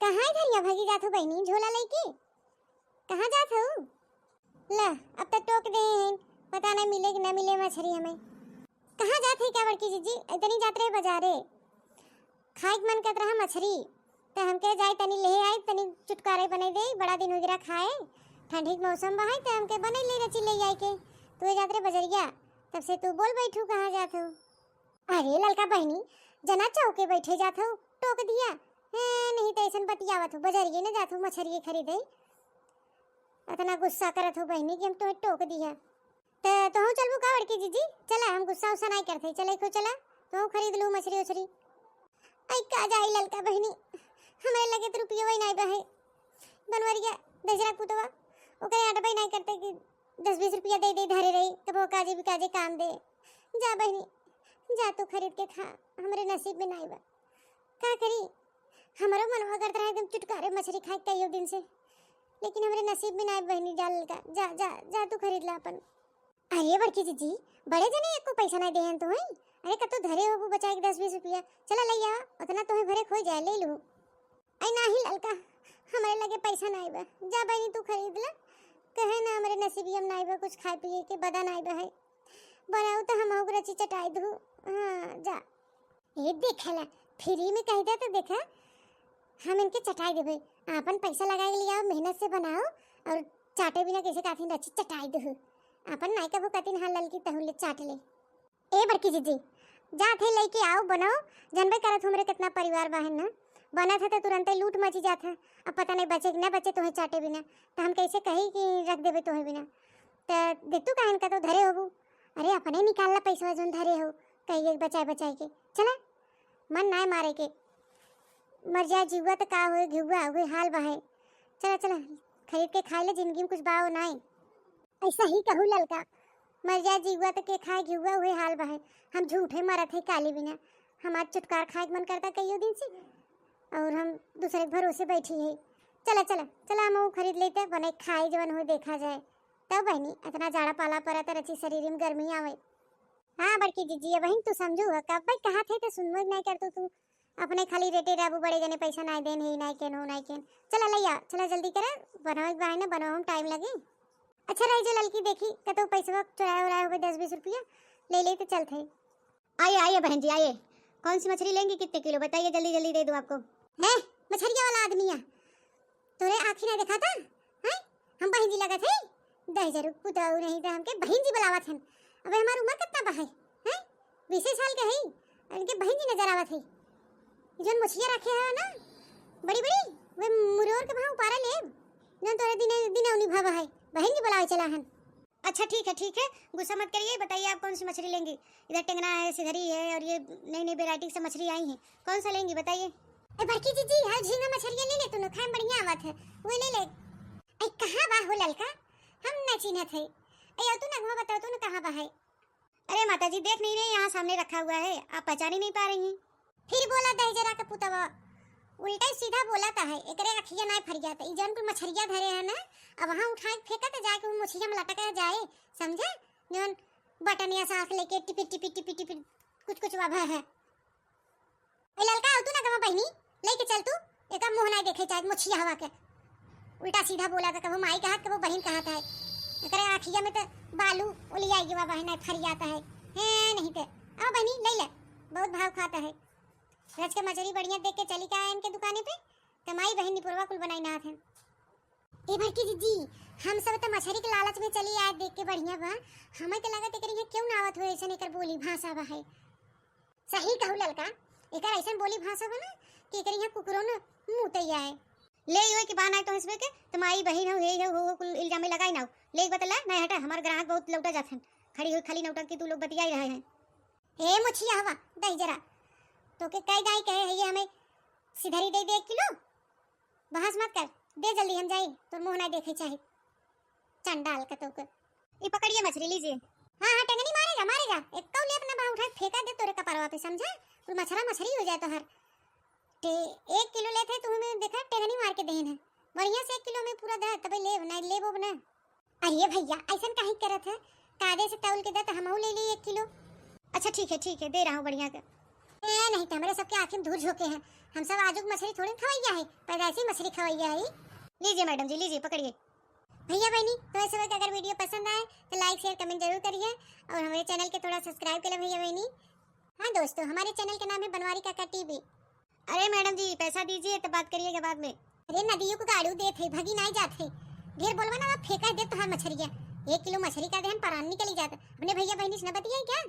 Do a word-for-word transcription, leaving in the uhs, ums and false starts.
कहाँ इधरिया भागी जात हो बहिनी, झोला लइके? कहाँ जात हो? ला, अब तक टोक दे हैं, पता नहीं मिले कि ना मिले मछरी हमें। कहाँ जात है क्या बड़की जीजी? इतनी जात रहे बाजारे, खाए के मन करत रहा मछरी, त हमके जाए तनी ले आए, तनी चुटकारे बने दे, बड़ा दिन हो गया खाए, ठंडी के मौसम बा है, त हमके बने ले रची ले आए के। तू जात रहे बजरिया, तब से तू बोल बैठू कहाँ जात हो? अरे ललका बहिनी, जना चौके बैठे जात हो, टोक दिया। हैं, नहीं त ऐसन बतियावत हो, बजरिए न जात हो मछरिए खरीदे। अतना गुस्सा करत हो बहिनी कि हम तोहे टोक दिया। त तोहू चलबू का बड़की जीजी? चला, हम गुस्सा उस्सा नाई करते, चले को चला, तोहू खरीद लू मछरी उछरी। आई का जाई ललका बहिनी, हमरे लगे तो रुपयो वही नाई बहे। बनवरिया दहिजरा पुतवा, ओकरे आटबे नाई करते कि दस बीस रुपया दे दे धरे रही, कबो काजे बिकाजे काम दे। जा बहिनी, जा तू खरीद के खा, हमरे नसीब में नाई बा। का करी, हमरो मनवा करत रहा एकदम चुटकारे मछरी खाए कईयो दिन से, लेकिन हमरे नसीब में नाई बहिनी, जा ललका, जा, जा, जा तू खरीद ला अपन। अरे बड़की जीजी, बड़े जने एको पैसा नाई देहन तो हैं। अरे कतो धरे होबू बचाए के दस बीस रुपया, चला ले आ, उतना तोहे भरे खोई जाए, ले लू। आई नाही ललका, हमरे लगे पैसा नाई बा, जा बहिनी तू खरीद ला। कहे ना हमरे नसीबिया में नाई बा कुछ खाए पिए के, बदा नाई बा है। बनाऊ तो हम ओकरा चीज चटाई दू। हाँ जा। ए देखेला, फ्री में कह दे तो देखा, हम इनके चटाई देबे। आपन पैसा लगा के लियाओ, मेहनत से बनाओ और चाटे बिना कैसे काथिन रची चटाई दे। आपन नाई कबो कतिन हाल ललकी तहु ले चाट ले। ए बड़की जीजी, जात है लेके आओ बनाओ, जानबे करत हमरे कितना परिवार बा है ना, बनत है तो तुरंते लूट मची जात है। अब पता नहीं बचे कि ना बचे तोहे चाटे बिना, तो हम कैसे कही कि रख देबे तोहे बिना। त देतू काहे इनका तो धरे होबू, अरे अपने निकाल ला पैसवा जोन धरे हो, कहिए बचाए बचाए के। चला, मन नाय मारे के, मर जाए जीवा त का होए, घिउआ उहे हाल बा है। चला चला, खरीद के खाए ले, जिंदगी में कुछ बाओ नाय। ऐसा ही कहू ललका, मर जाए जीवा त के खाए घिउआ उहे हाल बा है। हम झूठे मरत है काली बिना, हमार चुटकार खाए के मन करता कईयो दिन से, और हम दूसरे के भरोसे बैठी है। चला चला चला, हम खरीद लेते, बने खाए जवन हो देखा जाए। तब बहिनी, इतना जाड़ा पाला पड़त रची शरीर में गर्मी आवे। हाँ बड़की जीजी, बहिन तू समझू है, कब भाई कहा थे तो सुनबो नाय करतू तू। अपने खाली रेटे रहबू, बड़े जने पैसा नाय देन ही, नाय केन हो, नाय केन। चला ले आ, चला जल्दी करे, बनावे के बहाने बनावे में टाइम लगे। अच्छा रही जो ललकी देखी, कतो पैसवा चुराए उराए होबे दस बीस रुपया, ले ले तो चलते। आइए, आइए बहन जी, आइए। कौन सी मछली लेंगी, कितने किलो बताइए, जल्दी जल्दी दे दूँ आपको। हैं, मछरिया वाला आदमी है, तोरे आँखी ना देखा था? हैं, हम बहन जी लगत है? दहिजरू पुताऊ नहीं तो हमके बहन जी बुलावत हन। अबे हमार उम्र कितना बा है? हैं, बीसे साल के है, इनके बहन जी नजर आवत है। जौन मछलिया रखे है ना, बड़ी बड़ी, वे मुरोर के भाव उपारा लेब, जौन तोरे दिने दिनौनी भाव है, बहन जी बुलावे चला हन। अच्छा ठीक है, ठीक है, गुस्सा मत करिए, बताइए आप कौन सी मछली लेंगी? इधर टेंगना है, सिधरी है और ये नई नई वैरायटी की सब मछली आई हैं, कौन सा लेंगी बताइए? ए बड़की जीजी, हाँ झींगा मछलिया ले ले तू, खाए में बढ़िया आवत है, वो ले ले। ए कहाँ बा हो ललका, हम ना चिन्हत है। ए तू ना हुआ बताओ तू ना कहाँ बा है? अरे माता जी, देख नहीं रहे, यहाँ सामने रखा हुआ है, आप पहचान ही नहीं पा रही हैं। फिर बोला दहिजरा का पुतवा, उल्टा ही सीधा बोला ता है, एकरे अखिया नाय फरिया ता। ई जौन कुल मछरिया धरे है ना, अब वहाँ उठाए के फेंका तो जाके वो मछरिया में लटका जाए, समझे? जौन बटनिया से आँख लेके टिपी टिपी टिपी टिपी कुछ कुछ वभा है। ए ललका, आव तू ना गवा बहिनी, लेके चल तू, एकर मुँह नाय देखे चाहे मछिया हवा के। उल्टा सीधा बोला ता, कबो माई कहत, कबो बहिन कहत है। एकरे आँखिया में तो बालू उलियाई गवा बहिन, नाय फरियाता है। हैं, नहीं ते। आव बहिनी, ले ले, बहुत भाव खाता है। रच के मछरी बढ़िया देख के चली का इनके दुकाने पे, त माई बहिन निपुरवा कुल बनाई नाथ हैं। ए बड़की जीजी, हम सब त मछरी के लालच में चली आए देख के बढ़िया बा। हमें तो लगत एकरे यहाँ क्यों ना आवत हो ऐसन एकर बोली भाषा बा है। सही कहू ललका, एकर ऐसन बोली भाषा बा ना कि एकरे यहाँ कुकुरो न मुँह तैया है। ले यो के बान आए तो हंसबे के, त माई बहिन हो, हे हो, हो, हो, कुल इल्जामे लगाई ना हो। ले एक बतला, नहीं हटा, हमार ग्राहक बहुत लौटा जात हैं। खड़ी हुई खाली नौटंकी तू लोग बतियाई रहे हैं। ए मोछिया हवा, दहिजरा, तोके कई दाई कहे है ये हमें सिधरी दे दे एक किलो। बहस मत कर, दे जल्दी हम जाई, तोर मुँह ना देखे चाहे। चंडाल का तोके। ई पकड़िए मछली, लीजिए। हाँ, हाँ, टेंगनी मारे जा, मारे जा। एक कौ ले अपना बाहर उठा के फेंका दे तोरे कपड़वा पे, समझा? कुल मछरा मछरी हो जाए तोहर। ते एक किलो लेत है, तुम्हें देखा, टेंगनी मार के देन है। बढ़िया से एक किलो में पूरा दे, तबे लेब, नहीं लेबो ना। अरे भैया, ऐसन काहे करत है? कायदे से तौल के दे, तो हमहू ले ली एक किलो। अच्छा, ठीक है, ठीक है, दे रहा हूँ बढ़िया के। ए, नहीं तो हमरे सबके आँखी में धूर झोंके हैं। हम सब आजू के मछरी थोड़ी खवैया है, पैदाइशी मछरी खवैया है। लीजिए मैडम जी, लीजिए, पकड़िए। भैया बहनी, तो ऐसे अगर वीडियो पसंद आए तो लाइक शेयर कमेंट जरूर करिए और हमारे चैनल के थोड़ा सब्सक्राइब कर ले भैया बहनी। हाँ दोस्तों, हमारे चैनल का नाम है बनवारी काका टीवी। अरे मैडम जी, पैसा दीजिए तो बात करिएगा बाद में। अरे नदियों को गाड़ू देत है, भगी नाई जात है। ढेर बोलबा ना, फेंका दे तोहार मछरिया। एक किलो मछरी का देहन परान निकली जात। अपने भैया बहनी से न बतियाई क्या?